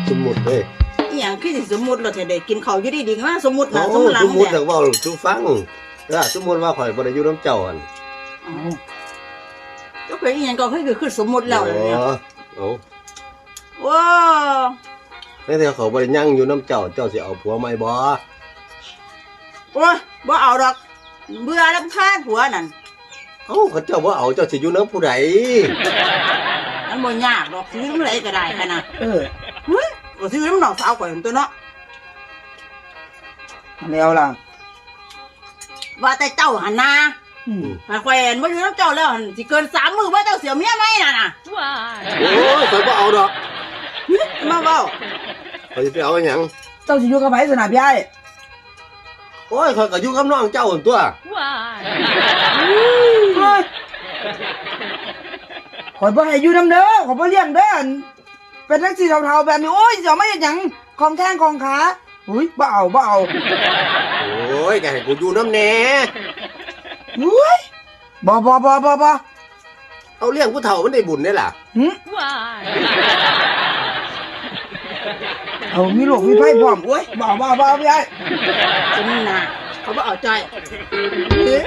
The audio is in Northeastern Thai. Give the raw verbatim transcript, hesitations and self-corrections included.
สมมุติเด้ อีหยังคือสิสมมุติล่ะ เธอได้กินข้าวอยู่ดีๆ มาสมมุตินะ โอ้ สมมุติหลัง สมมุติ เนี่ย อยากเว้าสู่ฟัง ถ้าสมมุติว่าข่อยบ่ได้อยู่นำเจ้าหั่น เอ้า เจ้าเป็นอีหยังก็คือ คือสมมุติแล้วล่ะเนี่ย โอ้ เอ้า โอ้ แต่ถ้าข่อยบ่ได้ยังอยู่นำเจ้า เจ้าสิเอาผัวใหม่บ่ โอ้ย บ่เอาดอก เบื่อรำคาญผัวนั่น เอ้า คันเจ้าบ่เอา เจ้าสิอยู่นำผู้ใด มันบ่ยากดอก สิอยู่นำผู้ใดก็ได้หั่นน่ะ เออ เฮ้ย ก็สิอยู่นำน้องสาวข่อยหั่นตั๊วเนาะ แล้วล่ะ ว่าแต่เจ้าหั่นนะ อืม ถ้าข่อยบ่อยู่นำเจ้าแล้วหั่น สิเกินสามมื้อบ่ เจ้าสิเอาเมียใหม่นั่นน่ะ ว้าย โอ้ย ข่อยบ่เอาดอก มาเว้า ข่อยสิไปเอาหยัง เจ้าสิอยู่กับไผซั่นน่ะพี่อ้าย โอ้ย ข่อยก็อยู่กับน้องเจ้าหั่นตั๊ว ว้าย เฮ้ย ข่อยบ่ให้อยู่นำเด้อ ข่อยบ่เลี้ยงเด้อ อัน เป็นจั่งซี้เฒ่าๆ แบบนี้ โอ้ย สิเอามาเฮ็ดหยัง ของแข้งของขา อุ้ย บ่เอา บ่เอา โอ้ย ก็ให้กูอยู่นำแหน่ อุ้ย บ่ บ่ บ่ บ่ บ่ เอาเลี้ยงผู้เฒ่ามันได้บุญเด้ล่ะ หึ ว้าย เอามีโรคมีภัยพร้อม โอ้ย บ่เอา บ่เอา บ่เอา พี่อ้าย จนหนัก เขาบ่เอาจ้อย เอ๊ะ